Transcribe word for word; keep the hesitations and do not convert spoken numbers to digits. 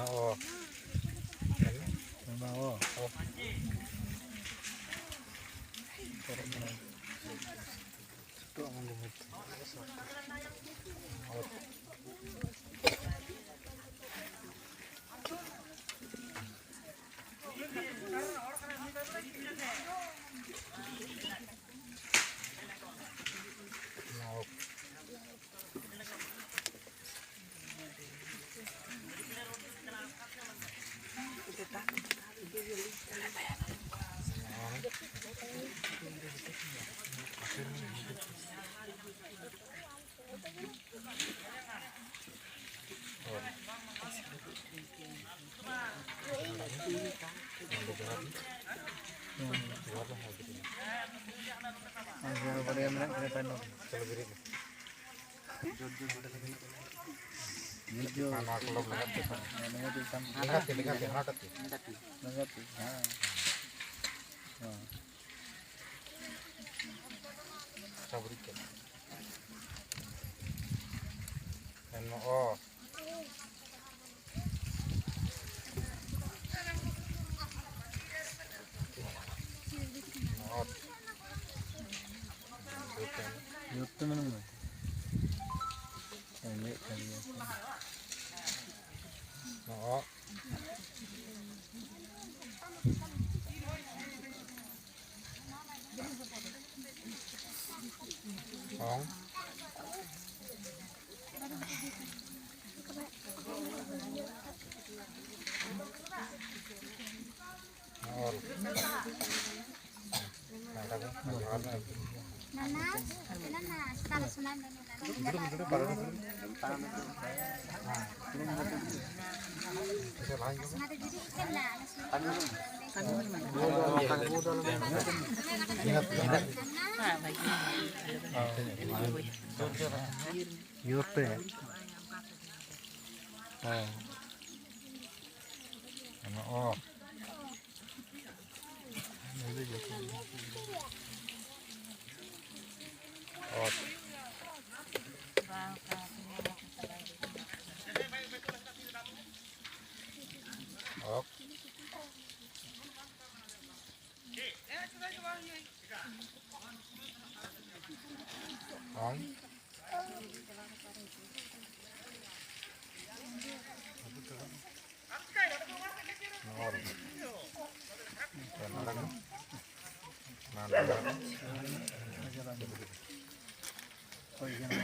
ᱚ᱾ ᱚᱱᱟ ᱚ᱾ ᱚ᱾ ᱡᱳᱨ ᱛᱮ ᱢᱮᱱ ᱢᱮ᱾ ᱨᱮᱸᱜᱮᱡ ᱠᱟᱱ ᱜᱮᱭᱟ᱾ ᱚ᱾ ᱚᱝ᱾ ᱚᱞ᱾ ᱱᱟᱱᱟ, ᱱᱟᱱᱟ, ᱥᱮᱛᱟᱜ ᱨᱮ ᱥᱚᱱᱟᱧ ᱫᱚ ᱱᱟᱱᱟ᱾ ᱥᱚᱱᱟ ᱫᱚ ᱡᱩᱫᱤ ᱤᱪᱪᱷᱟᱹ ᱢᱮᱱᱟᱜᱼᱟ, ᱚᱱᱟ ᱥᱚᱱᱟ ᱫᱚ ᱱᱟᱱᱟ᱾ ᱡᱳᱨ ᱛᱮ᱾ ᱦᱮᱸ᱾ ᱚ᱾ ᱚᱛ᱾ ᱦᱚᱸ᱾ ᱱᱚᱣᱟ ᱨᱮ᱾ ᱱᱚᱰᱮ ᱜᱮ᱾ ᱱᱚᱰᱮ ᱜᱮ᱾